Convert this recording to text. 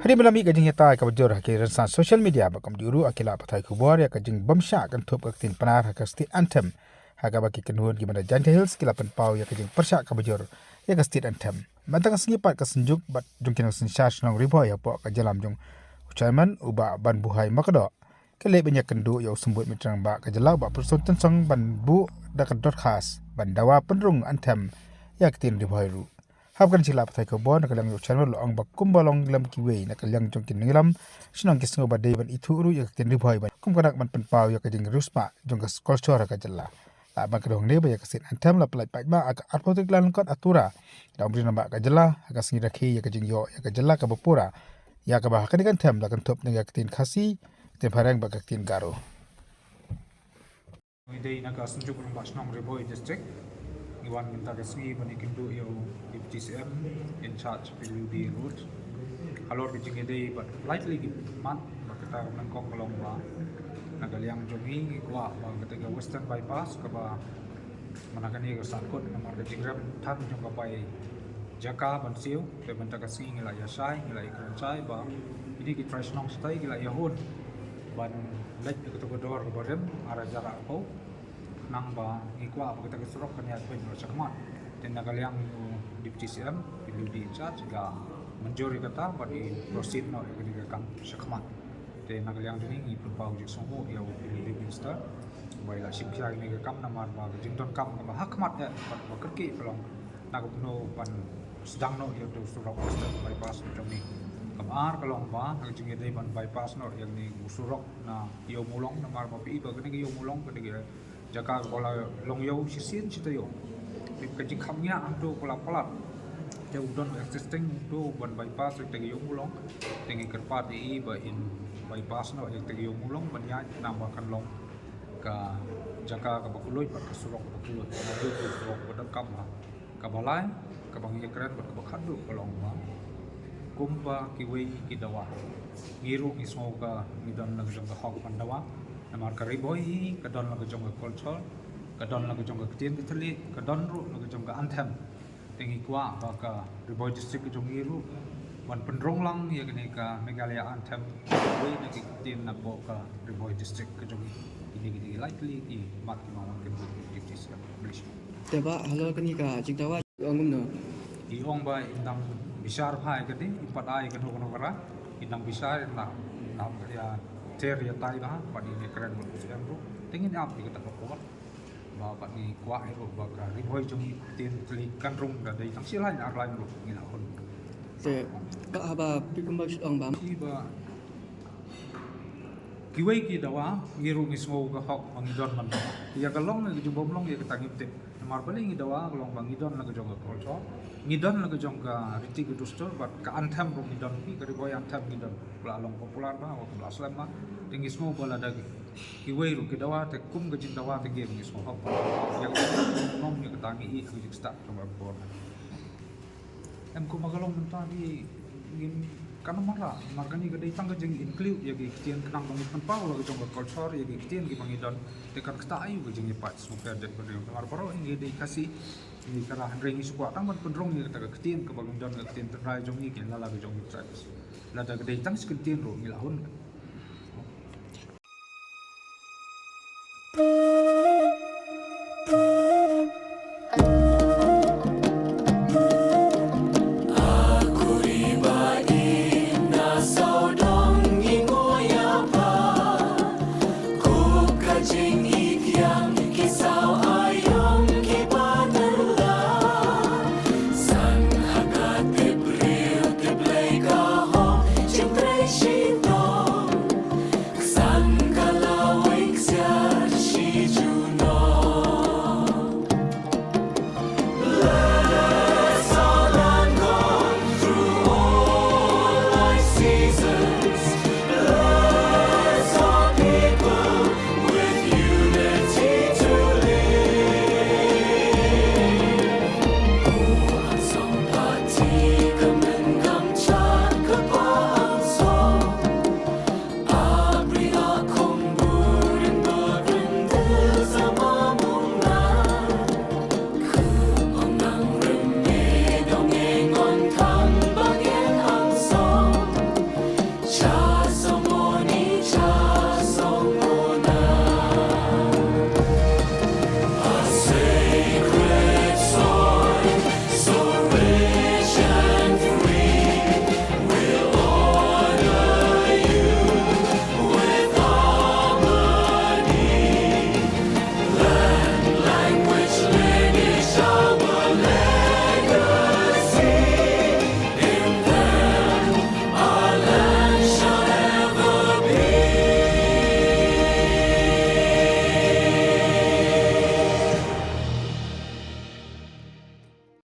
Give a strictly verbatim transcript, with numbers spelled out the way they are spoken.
Hadien ba la mih ka jingïatai kaba jur ha ki rynsan social media, ba kumjuh ruh ha ki lad pathai khubor, ïa ka jingbym shah kynthup ka ktien Pnar ha ka State Anthem, ha kaba ki kynhun ki bynta Jaintia Hills ki la pynpaw ïa ka jingpyrshah kaba jur ïa ka State Anthem. Mynta ka sngi pat ka Synjuk bad jong ki nongsynshar shnong Ri Bhoi hapoh ka jylla jong u Chairman u Bah Banbuhai Makdoh, ka leit ban ïakynduh ïa u Symbud Mitrang ba ka jylla u Bah Prestone Tynsong ban buh da ka dorkhas ban dawa pynrung Anthem ïa ka ktien Ri Bhoi ruh. Haba kren sha ki lad pathai khubor na ka liang jong u Chairman, u la ong ba kumba long lem kiwei na ka liang jong ki nongïalam shnong ki sngew ba dei ban ithuh ruh ïa ka ktien Ri Bhoi, ba kum ka dak ban pynpaw ïa ka jingriewspah jong ka culture ha ka jylla. La ban kdew hangne ba ïa ka State Anthem la pyllait paidbah ha ka arphew tarik Lyngkot ha Tura, da u Myntri Rangbah ka jylla, ha ka sngi rakhe ïa ka jingïoh ïa ka jylla kaba pura, ïa kaba ha kane ka Anthem la kynthup na ka ktien Khasi, ktien Phareng bad ka ktien Garo. Ngi dei na ka Synjuk Rangbah Shnong Ri Bhoi District. Ngi wan mynta ka sngi ban ïakynduh ïa u Deputy C M in charge P W D Road halor ka jingïadei bad lai tylli ki mat, bad kata ka nyngkong ka long ba na ka liang jong ngi, ngi kwah ba kata ka Western Bypass kaba mynta kane ka sahkut namar ka jingrem than jong ka bai jaka ban siew. Te mynta ka sngi ngi la ïa shai, ngi la ïa kren shai ba kine ki trai shnong shatai ki la ïa hun ban leit da kata ka dor kaba rim ar hajar arphew. Nang ba ngi kwah ba kata ka surok kan ïa beiñ ruh shakhmat. Te na ka liang u Deputy C M, P W D in charge, ka mynjur ïa kata bad i proceed noh ïa kane ka kam shakhmat. Te na ka liang jong ngi ngi pynpaw jingsngewnguh ïa u P W D Minister ba i la shim khia ïa kane ka kam namar ba ka jingdonkam kaba ha khmat eh bad ba kyrkieh ka long na ka pyndonkam ban sdang noh ïa uta u surok Western Bypass jong ngi. Kaba ar ka long ba ha ka jingïadei ban bypass noh ïa kane u surok na Ïewmawlong, namar ba phi i ba kane ka Ïewmawlong ka dei ka jaka kaba la long ïew shisien shi taïew. Te ka jingkham ngiah hangto ka la palat. Te u don u existing hangto ban bypass ïa kata ka Ïewmawlong. Te ngi kyrpad ïa i ba in bypass noh ïa kata ka Ïewmawlong ban ïaid, namar ba kan long ka jaka kaba kylluid bad ka surok kaba kylluid. Ka surok kaba donkam ha Kaba lai, kaba ngi ïa kren bad kaba khatduh ka long ba kumba kiwei ki dawa, ngi ruh ngi sngew ba ngi don la ka jong ka hok ban dawa. Namar ka Ri Bhoi hi ka don la ka jong ka culture, ka don la ka jong ka ktien ka thylliej, ka don ruh la ka jong ka anthem. Te ngi kwah ba ka Ri Bhoi District ka jong ngi ruh ban pynrung lang ïa kane ka Meghalaya Anthem, kiwei na ki ktien napoh ka Ri Bhoi District ka jong ngi. Kine ki dei lai tylli ki mat kiba ngi wan kynduh ïa ki. Te Bah, halor kane ka jingdawa, ong kumno? I ong ba in dang bishar bha ïa kane, i pat ai kano kano ka rai, in dang bishar, in dang, in dang ïa ther ïa tai bha, pat in ïa kren bad u C M ruh. Te ngin ap ïa kata ka por. Ba pat ngi kwah ïa ruh ba ka Ri Bhoi jong ngi ktien thylliej kan rung, da dei tang shi lain ar lain ruh ngi la hun. Te Bah, haba phi kumba ong ba, i ba kiwei ki dawa, ngi ruh ngi sngew ka hok ba ngi don ban dawa. Ïa ka long, ïa ka jingbym long, ïa kata ngim tip. Namar balei ngi dawa, ka long ba ngi don la ka jong ka culture, ngi don la ka jong ka riti ka dustur, bad ka anthem ruh ngi don, ka Ri Bhoi Anthem ngi don, ka la long popular bha, ka la slem bha. Te ngi sngew ba lada kiwei ruh ki dawa, te kum ka jingdawa te ngi sngew hok bha. Ïa ka long, ïa kata ngi i ka jingstad jong ka por. Em, kumba ka long mynta ki, ngim, kan ym wanrah, namar kane ka dei tang ka jing-include ïa ki ktien khnang ba ngi pynpaw la ka jong ka culture ïa ki ktien kiba ngi don. Te kan ktah aïu ka jingïapait sngewbha dei ba dei, namar baroh ngi dei Khasi, ngi Khara, hynrei ngi shu kwah tang ban pynrung ïa kata ka ktien kaba ngi don, ka ktien tynrai jong ngi, ki la la ka jong ki tribes. Lada ka dei tang shi kyntien ruh ngi la hun.